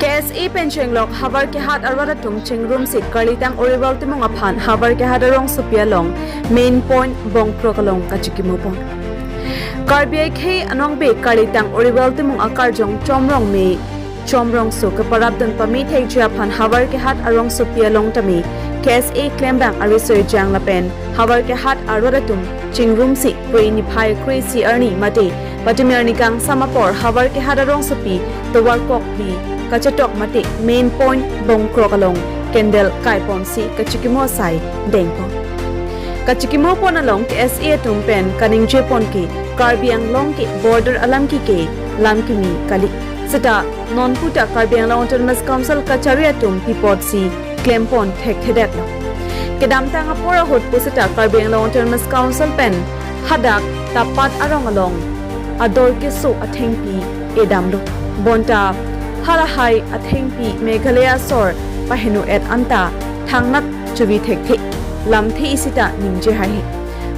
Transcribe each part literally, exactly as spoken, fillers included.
K S A pen chenglok Howraghat arat atum chingrumsi Karlitang Oriwal Timung aphan Howraghat arongsopi along main point Bongkrok along kachikimo pon. Karbi akhei anong be Karlitang Oriwal Timung akarjong Chomrong me Chomrongso keparap dun pame thekji aphan Howraghat arongsopi along tame K S A klembang ariso ejang lapen Howraghat arat atum chingrumsi kroi niphai kroi isi arni mate patimi arni kangsam apor Howraghat arongsopi tovar kokpi kachetok mate main point Bongkrok along candle kaiponsi kachikimo asai dengpon. Kachikimo pon along K S A atum pen kaningje pon ke Karbi Anglong ke border alam kike lam kimi kali. Seta non puta Karbi Anglong Autonomous Council kachari atum pi apotsi klempon thekthedetlo. Kedamtang apor ahut pusita Karbi Anglong Autonomous Council pen hadak Tapat arong along ador keso athengpi edamlo. Bonta halahai athengpi Meghalaya asor paheno-et anta thangnat chuvi thekthe lamthe isita ningje haihe.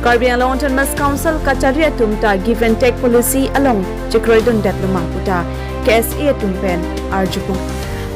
Karbi Anglong Autonomous Council kachari atum ta give and take policy along chekroidundetlo ma puta K S A atum pen arjupon.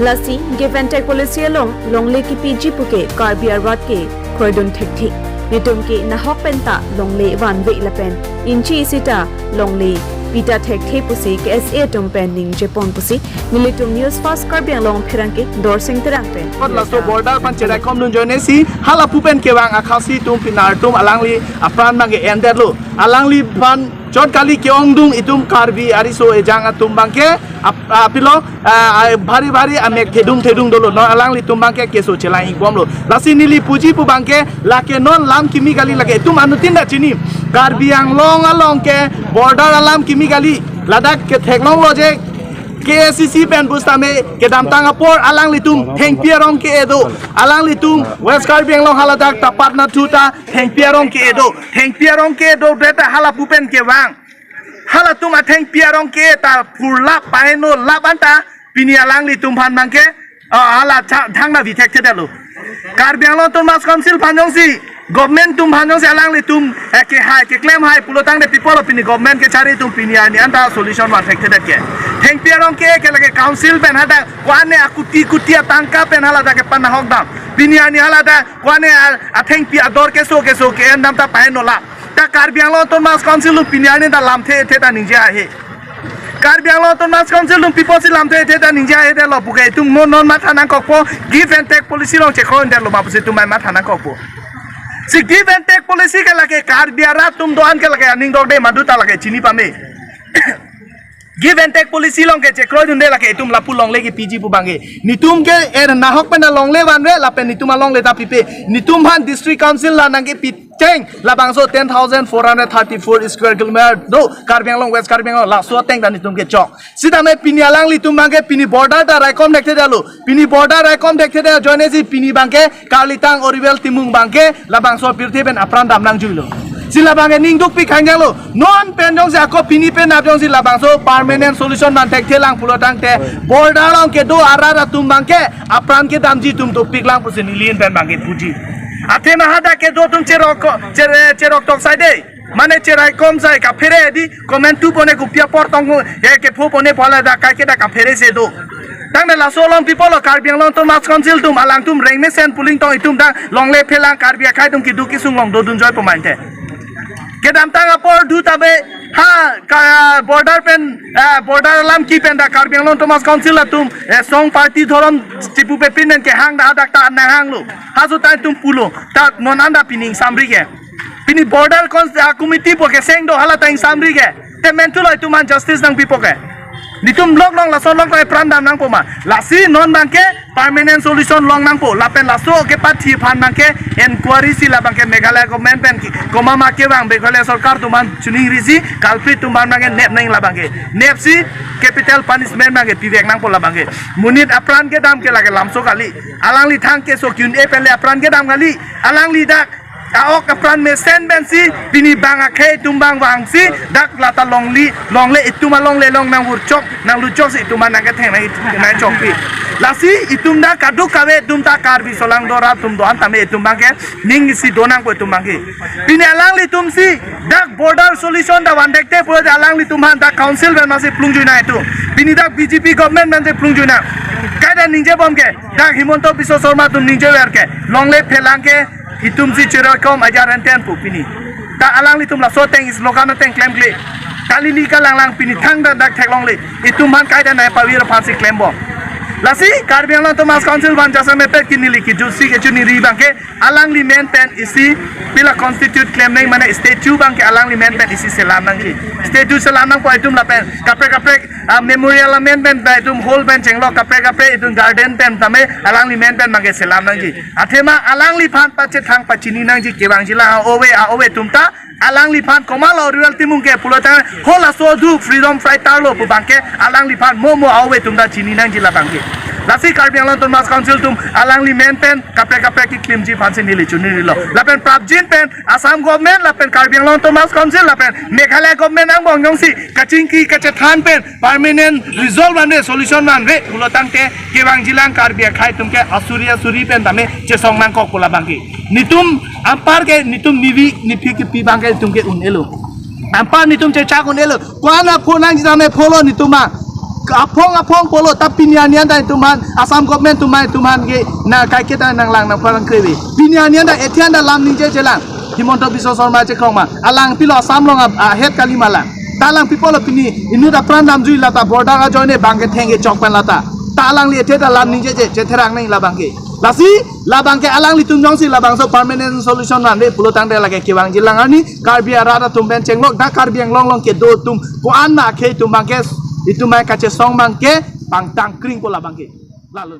Lasi give and take policy along longle kipiji puke Karbi arat ke kroidun thekthe. Netum ke nahok penta longle vanve lapen inchi isita longle pita thekthe pusi K S A atum pen ningjepon pusi nelitum News First Karbi Anglong pherangke Dorsing Terang pen. Kot laso border aphan cheraikomdun ajoine si hala pu pen kevang akhasi atum pinar atum alangli apran abangke endetlo. Alangliphan chot kali ke-ongdung itum Karbi ariso ejang atum abangke ap-, apilo, ah, ah, bhari bhari amek thedung thedung dolo, non alanglitum abangke keso chelang-ik bomlo. Lasi neli puji pu abangke lake non lam kimi kali, lake itum anuttin ta chini. Karbi Anglong along ke border alam kimi kali. Ladak ketheklonglo je K A C C pen bustame kedamtang apor alanglitum thengpi arong ke-e do. Alanglitum West Karbi Anglong haladak Tapat nathu ta thengpi arong ke-e do. Thengpi arong ke-e do, deta hala pu pen kevang. Halatum athengpi arong ke-e ta phurlap paheno lap anta pini alanglitum aphan abangke, ah, hala tha-, thangna vi thekthedetlo. Karbi Anglong Autonomous Council aphan jongsi, government atum aphan jongsi alanglitum, eh, kehai, keklem hai pulo tangte pi apotlo pini government kachari atum pini arni anta solution van thekthedet ke. Thengpi arong ke-e ke lake council pen hadak ko-an ne akuti kuti atangka pen haladak kepanahok dam. Pini arni haladak ko-an ne a-, athengpi ador keso keso ke-endam ta paheno lap. Ta Karbi Anglong Autonomous Council atum pini arni ta lamthe ethe ta ningje haihe. Karbi Anglong Autonomous Council atum pi apotsi lamthe ethe ta ningje haihedetlo puke itum non non matha nangkokpo, give and take policy along chekroidunlo ma pusi itum matha nangkokpo. Si give and take policy ke lake Karbi arat atum do-an ke lake aning dokde madu ta lake chini pame. Give and take policy along ke chekroidunde lake itum lapu longle kipiji pu abangke. Netum ke er nahok pen alongle vanve lapen netum alongle ta pipe. Netum aphan District Council la nangkepi cheng labangso ten thousand four hundred thirty-four square kilometer do Karbi Anglong, West Karbi Anglong, laso ateng ta netum kechok. Sitame pini alanglitum abangke pini border ta raikom thekthedetlo. Pini border raikom thekthedet ajoine si pini abangke Karlitang Oriwal Timung abangke labangso apirthe pen apran dam nangjuilo. Si labangke ning dukpik khangjanglo. Non pen jongsi ako pini pen ap jongsi labangso permanent solution van thekthe lang pulo tangte border along kedo arat atum abangke apran kedamji atum dopik lang pusi neli pen abangke puji. Athema hadak kedo atum cherok, chere-, cherok tok sai de. Mane cheraikom sai kaphere di, komantu pone kopi apor tong, eh, kepho pone pu haladak kai ke dak kaphere se do. Tangte laso along pi apotlo Karbi Anglong Autonomous Council atum alangtum rengmesen puling tong itum dak longle phelang Karbi akhei atum keduk kesung along dodun joi pu mante. Kedamtang apor du tabe ha ka border pen, ah, border alam ki pen dak Karbi Anglong Autonomous Council atum, eh, song party dhorom chipupe pin pen kehang dak dak ta nanghanglo. Haso ta itum pulo ta non anta pini ingsamri ke. Pini border cons-, ah, committee pu keseng do hala ta ingsamri ke. Te men thulo itum aphan justice nangpipo ke. Netum lok long laso lok long apran dam nangpo ma. Lasi non abangke permanent solution long nangpo. Lapen laso kepathi aphan abangke inquiry si labangke Meghalaya government pen ki, komat ma kevang Meghalaya sorkar atum aphan chuning risi culprit atum aphan abangke nep nang labangke. Nep si capital punishment abangke pivek nangpo labangke. Monit apran kedam ke lake lamso kali. Alangli thang keso ki-un-e pen le apran kedam kali. Alangli dak A-ok apran mesen pensi pini bang akhei itum bang vangsi dak lata longle longle itum alongle along nangvurchok nangluchok si itum nangketheng nang nangchokpi. Lasi itum dak kadokave itum ta Karbi solangdo arat atum do-an tame itum bangke ning isi donangpo itum bangke. Pini alanglitumsi dak border solution ta vantekte pulote alanglitum aphan dak council pen masi plungjuinang itum. Pini dak B J P government pensi plungjuinang. Kaita ningjebom ke dak Himanta Biswa Sarma atum ningjever ke longle phelang ke itumsi cheroikom ajar enten pu pini. Ta alanglitum laso ateng slogan ateng klemkle. Kali ni kalanglang pini thangta dak theklongle. Itum aphan kaita nai pavir aphansi klembom. Lasi Karbi Anglong Autonomous Council aphan jasemet pen ke neli kijutsi kechuniri bangke alangli men pen isi pila constitute klemnang mane statue bangke alangli men pen isi selam nangji. Statue selam nangpo itum lapen kaprek kaprek ah, memorial amen pen ta itum hall pen chenglok kaprek kaprek itum garden pen tame alangli men pen bangke selam nangji. Athema alangliphan pachethang pachini nangji kevangjilang a-ove a-ove atum ta alangliphan komatlo Rural Timung ke pulote halaso do freedom fighter lo pu bangke alangliphan mo mo a-ove atum ta chini nangji labangke. Lasi Karbi Anglong Autonomous Council atum alangli men pen kaprek kaprek keklimji aphansi neli chunirilo. Lapen prapjin pen Assam government lapen Karbi Anglong Autonomous Council lapen Meghalaya government angbong jongsi kachingki kachethan pen permanent resolve vanve solution vanve pulo tangte kevangjilang Karbi akhei atum ke asuri asuri pen tame chesong nangkok pu labangke. Netum anpar ke netum nivi niphi kepi bangke itum ke un-elo. Anpar netum chechak un-elo. Ko-an aphu nangji tame pholo netum ma. Aphong aphong pholo ta pini anian ta itum aphan Assam government atum ma itum aphan ke na kaiketa nanglang nangparang krevi. Pini anian ta ethian ta lam ningjejelang. Himanta Biswa Sarma chekrong ma. Alang pilo Assam along a, a head kali ma lang. Ta alang pi pulo pini inut apran damjui lata border ajoine bangketheng kechok pen lata. Ta alangli ethe ta lam ningjeje chetherang nang labangke. Lasi labangke alanglitum jongsi labangso permanent solution vanve pulo tangte lake kevangjilang arni Karbi arat atum pen chenglok dak Karbi Anglong along kedo atum ko-an ma akhei atum bangke itum mai kachesong bangke pangtang kring pu labangke. Lalo.